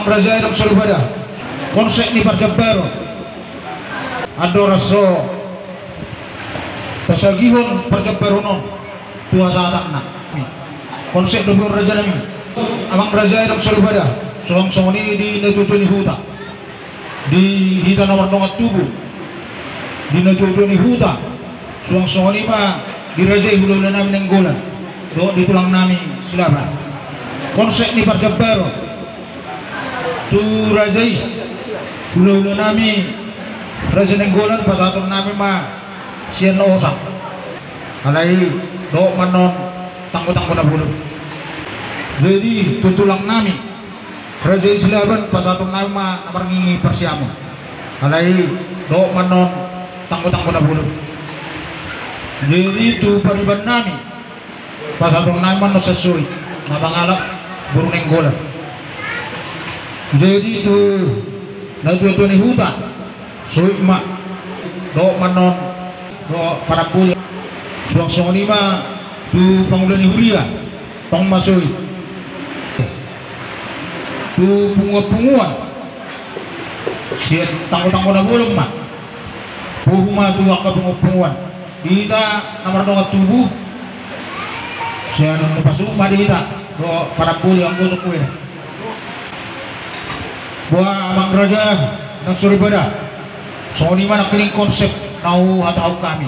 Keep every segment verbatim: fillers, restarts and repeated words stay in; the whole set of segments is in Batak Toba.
Raja i nang soripada. Konsep ni parjambaron. Andorang so tasagihon parjambaron on tu hasahatanna, konsep do on raja nami. Amang raja i nang soripada. Suang songon i di natuatua ni huta, di hita na mardongan tubu, di natuatua ni huta. Suang songon i ma di raja i hulahula nami Nainggolan dohot di tulang nami Silaban. Konsep ni parjambaron tu raja i, hulahula nami raja Nainggolan, pasahaton nami ma sian osang. Alai dohot ma annon tanggotanggo na bolon. Jadi tu tulang nami raja i Silaban, pasahaton nami ma na marngingi parsiamon. Alai dohot ma annon tanggotanggo na bolon. Jadi tu pariban nami, pasahaton nami ma annon sian soit na mangalap boru Nainggolan. Jadi tu natuatua ni huta, soit ma. Dohot ma annon dohot panamboli. Suang songon i ma tu pangula ni huria, tong ma soit. Tu punguanpunguan, sian tanggotanggo na bolon ma. Bohu ma tu angka punguanpunguan. Di hita na mardongan tubu, sian na pasuhut ma di hita dohot panamboli, anggo tung kuena. Boha amang raja nang soripada. Songon i ma nangkining konsep na huhatahon hami.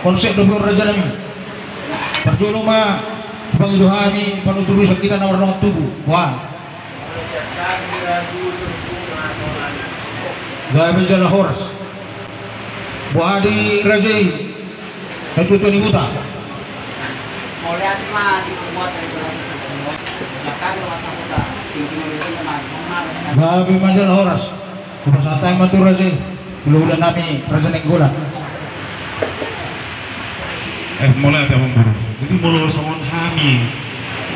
Konsep do on raja nami. Parjolo ma pangido hami, panuturisan hita na mardongan tubu. Boha? Gabe jala horas. Boha di raja i, natuatua ni huta? Gabe ma jala horas. Hupasahat hami ma tu raja i, hulahula nami raja Nainggolan. Eh, mauliate amangboru. Jadi molo songon hami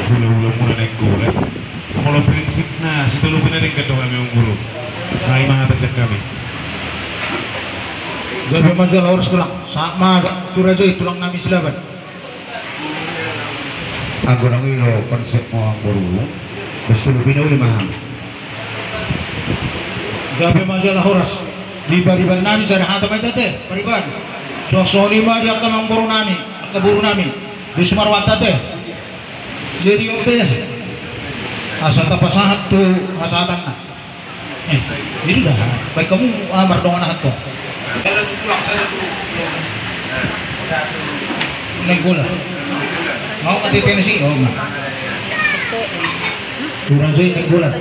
hulahula muna Nainggolan, molo prinsipna sitolu pinadenggan do hami amangboru. Nai ma hata sian hami. Gabe ma jala horas tulang. Sahat ma tu raja i, tulang nami Silaban. Anggo nang i do konsepmu amangboru, sitolu pinauli ma hami. Gabe ma jala horas. Di pariban nami sada hata ma i ate, pariban. Suang songon i ma di angka amangboru nami, angka boru nami di Sumaroanta ate. Jadi on pe, asa tapasahat tu hasahatanna. Eh, jadi dah, baik kamu, ah, mardongan aha tong? Nainggolan. Mau nggak di Tennessee? Oh, enggak. Kurang sih Nainggolan.